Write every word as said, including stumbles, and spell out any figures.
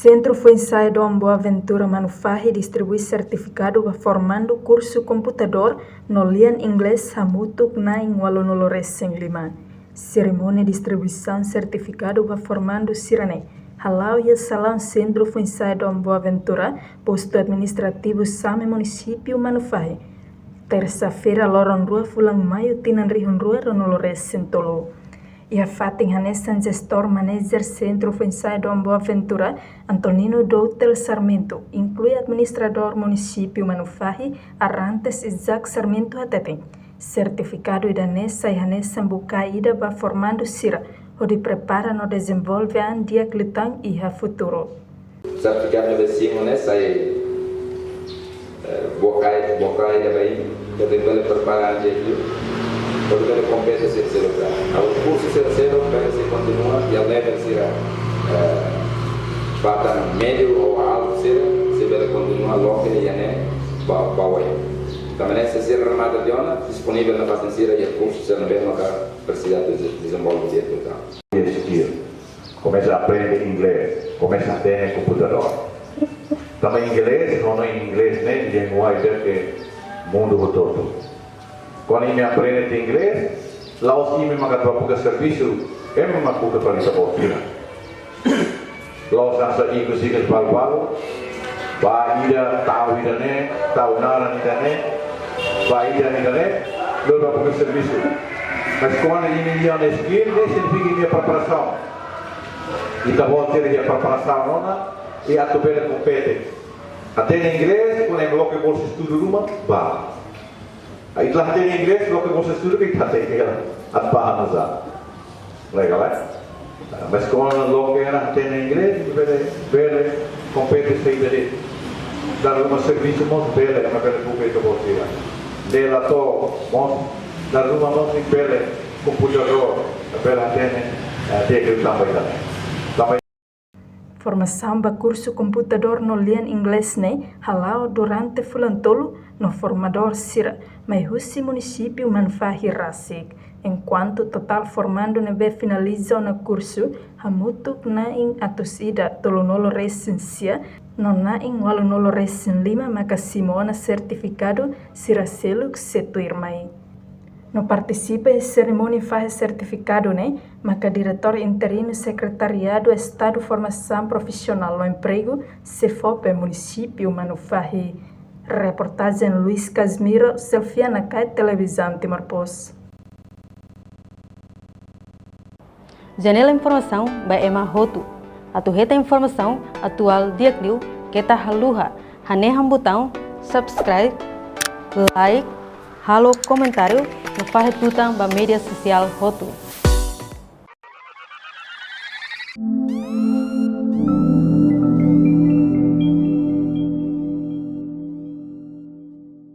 Sentru Foinsa'e Dom Boaventura Manufahi distribui sertifikadu ba formandu kursu komputadór no lian Inglés hamutuk na'in ualunulu resin lima. Serimónia distribuisaun sertifikadu ba formandu sira-ne'e hala'o iha salaun Sentru Foinsa'e Dom Boaventura, Postu Administrativu Same, Munisípiu Manufahi, tersa-feira, loron rua fulan Maiu, tinan rihun rua ruanulu resin tolu. Iha fatin hanesan, Jestór Manajer Sentru Foinsa'e Dom Boaventura, Antonino Doutel Sarmento, inklui Administradór Munisípiu Manufahi, Arantes Isaac Sarmento, hateten sertifikadu ida-ne'e sai hanesan bukae ida ba formandu sira hodi prepara no dezenvolve an di'ak liután iha futuru. Sertifikadu ne'ebé simu ne'e sai, eh, bukae, bukae ida ba imi, atu bele prepara an di'ak liu, atu bele kompete sira seluk. Agora kursu sira seluk bele sei kontinua iha level sira, eh, batan médiu ou altu sira, sei bele kontinua loke iha ne'e ba, ba oin. Tanba ne'e se sira remata tiha ona, disponivel nafatin sira iha kursu sira ne'ebé maka presiza de-, dezenvolve di'ak liután. Yes, skill. Komesa aprende inglés, komesa hatene komputadór. Tanba inglés, ho no inglés ne'e, lengua ida ke mundu hotu-hotu. Kuandu imi aprende tiha inglés, la'ós imi maka atu bá buka servisu, imi mak buka fali ita-boot sira. La'ós hanesan ikus-ikus balu-balu, bá ida, tau ida-ne'e, tau naran ida-ne'e, bá ida ida-ne'e, lori bá buka servisu. Mas kuandu imi iha ona skill, ne'e signifika imi iha preparasaun. Ita-boot sira iha preparasaun ona, i atu bele kompete. Hatene inglés, kuandu imi loke bolsa estudu ruma, bá. Ita la hatene inglés, loke bolsa estudu, ita hatene ke atu bá hanesan. Legal, eh? Ah, mas kuandu loke ona hatene inglés, bele, bele kompete saida de'it. Dala ruma servisu mós bele, ema bele buka ita-boot sira. Dala to'o mós, dala ruma mós imi bele komputadór, bele hatene, eh, di'ak liután ba ita. Tanba Formasaun ba kursu komputadór no lian Inglés ne'e hala'o durante fulan tolu no formadór sira mai husi Munisípiu Manufahi rasik. Enkuantu totál formandu ne'ebé finaliza ona kursu hamutuk na'in atus ida tolunulu resin sia no na'in ualunulu resin lima maka simu ona sertifikadu sira seluk sei tuirmai. No partisipa iha serimónia fahe sertifikadu ne'e maka Diretór Interinu Sekretariadu Estadu Formasaun Profisionál no Empregu, SEFOPE, Munisípiu Manufahi. Reportajen Luis Casimiro, Selfia Nakai, Televizaun Timor Post. Janela informasaun ba ema hotu. Atu hetan informasaun atuál di'ak liu, keta haluha hanehan butaun subscribe, like, halo komentáriu no fahe tutan ba média sosiál hotu.